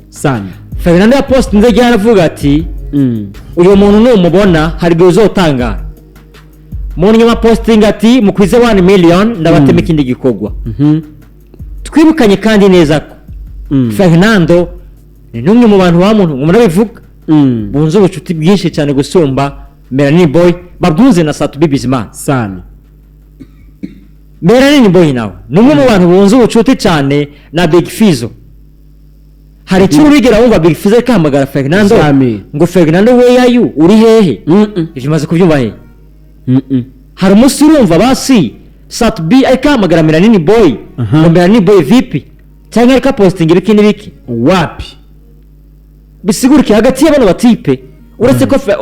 Sana. Fernando yapostinze ryari, aravuga ati: "Uyu muntu numubona hari igihe uzotangara." Mu nyuma postinga ati: "Mukwize 1 million ndabatema ikindi gikorwa." Twibukanye kandi neza ko Fernando ni n'umwe mu bantu ba muntu murabivuga bunze ubucuti bwinshi cyane gusumba Melanin Boy, babwunze na Sat-B Bizimana. Sana. Melanin Boy nawe ni umwe mu bantu bunze ubucuti cyane na Big Fizzo. Hari icyo urigera wumva Big Fizzo ariko ahamagara Fernando Jamais. ngo: "Fernando, where are you? Uri hehe?" Ibyo umaze kubyumva he? Hari umunsi urumva basi Sat-B ariko ahamagara Melanin Boy ngo: "Melanin Boy, vipi?" cyangwa ariko apostinga ibiki n'ibiki? Wapi. Bisigurike hagati y'abano batipe,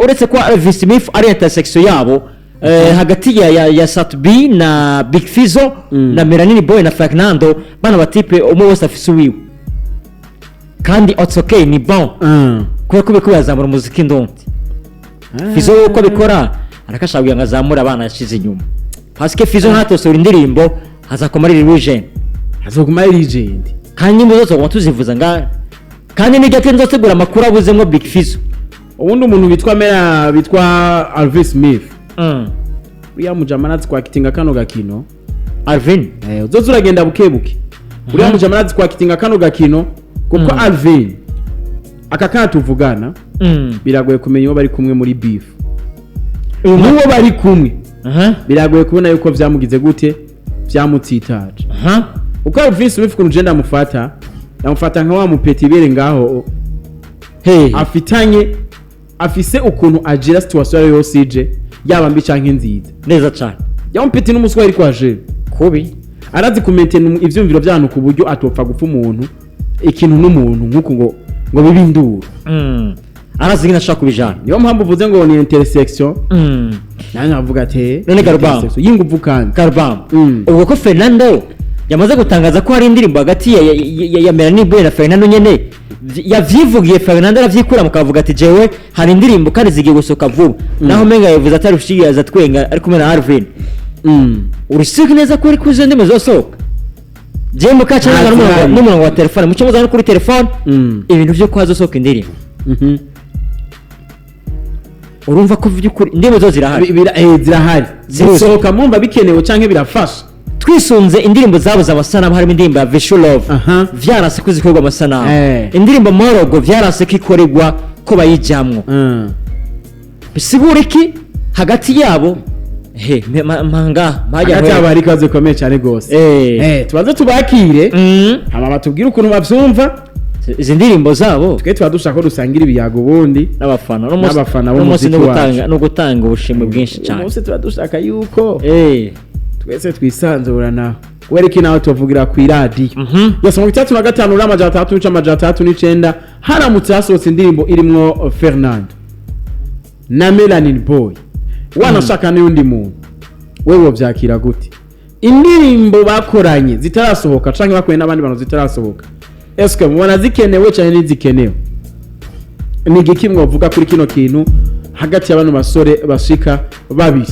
uretse ko Alvin Smith ari intersection yabo, hagati ya Sat-B na Big Fizzo na Melanin Boy na Fernando, bano batipe umwe wese afise uwiwe, kandi it's okay, ni bon, kubera ko biriko birazamura umuziki ndundi. Fizzo we uko abikora, arakashaka kugira ngo azamure abana yashize inyuma, parce que Fizzo ntatosohora indirimbo hazakoma ari legend. Azoguma ari legend. Kandi nyimbo zose tuguma tuzivuza ngaha, kandi ni gake nzotegura amakuru abuzemo Big Fizzo. Ubundi umuntu witwa Mera, witwa Alvin Smith, uriya mujama arazi kwakitinga kano gakino. Alvin. Uzoza uragenda buke buke, uriya mujama arazi kwakitinga kano gakino, kuko Alvin aka kana tuvugana, biragoye kumenya uwo bari kumwe muri beef n'uwo bari kumwe. Biragoye kubona yuko vyamugize gute, vyamutsitaje, uko Alvin Smith ukuntu je ndamufata, ndamufata nka wa mupeti ibere ngaho Hey. afitanye, afise ukuntu agira situation ayo yose ije, yaba mbi canke nziza. Neza cyane. Ya mupeti n'umuswahili kwa je kubi. Arazi kumentena ivyumviro by'abantu ku buryo atopfa gupfa umuntu ikintu n'umuntu nk'uku ngo bibe induru. Arazi ingene ashaka kubijana. Niyo mpamvu uvuze ngo ni intersection, nanjye nkavuga ati None Garubam. intersection y'inguvu kandi. Garubam. Ubwo ko Fernando yamaze gutangaza ko hari indirimbo hagati ya Melanin Boy na Fernando nyene, yavyivugiye, Fernando aravyikura mukavuga ati: "Jewe hari indirimbo kandi zigiye gusohoka vuba," naho menga yavuze atari ushigaza twenga ari kumwe na Alvin. Urisiga neza ko uri kuzo ndimi zosohoka, jewe mukaca Nta zihari. n'umurongo wa telefone muco muza no kuri telefone, ibintu vyo ko hazosohoka indirimbo. Urumva ko vy'ukuri indirimbo zo zirahari. Zirahari. Ziruzwi. Zisohoka murumva bikenewe canke birafasha? Twisunze indirimbo zabuze amasanamu, harimo indirimbo ya Vishu Love, vyaranse ko zikorerwa amasanamu. Indirimbo Morogo vyaranse ko ikorerwa, ko bayijamwo. Bisigura iki hagati yabo? He manga mpajya. Hagati yabo hari ikibazo gikomeye cyane rwose. Tubanze tubakire, hama batubwire ukuntu bavyumva. Izi ndirimbo zabo. Twe tuba dushaka ko dusangira ibiyago ubundi n'abafana. N'abafana n'umunsi b'umuziki no gutanga wacu. No gutanga ubushimwe bwinshi cyane. Umunsi tuba dushaka yuko twese twisanzurana, kubera iki nawe tuvugira ku iradiyo. Yose 65 600 609. Haramutse hasohotse indirimbo irimwo Fernando na Melanin Boy, wanashaka n'undi muntu, wewe wovyakira gute? Indirimbo bakoranye zitarasohoka canke bakoranye n'abandi bantu zitarasohoka, eske mubona zikenewe canke ntizikenewe? Ni igiki mwovuga kuri kino kintu hagati y'abano basore bashika babiri?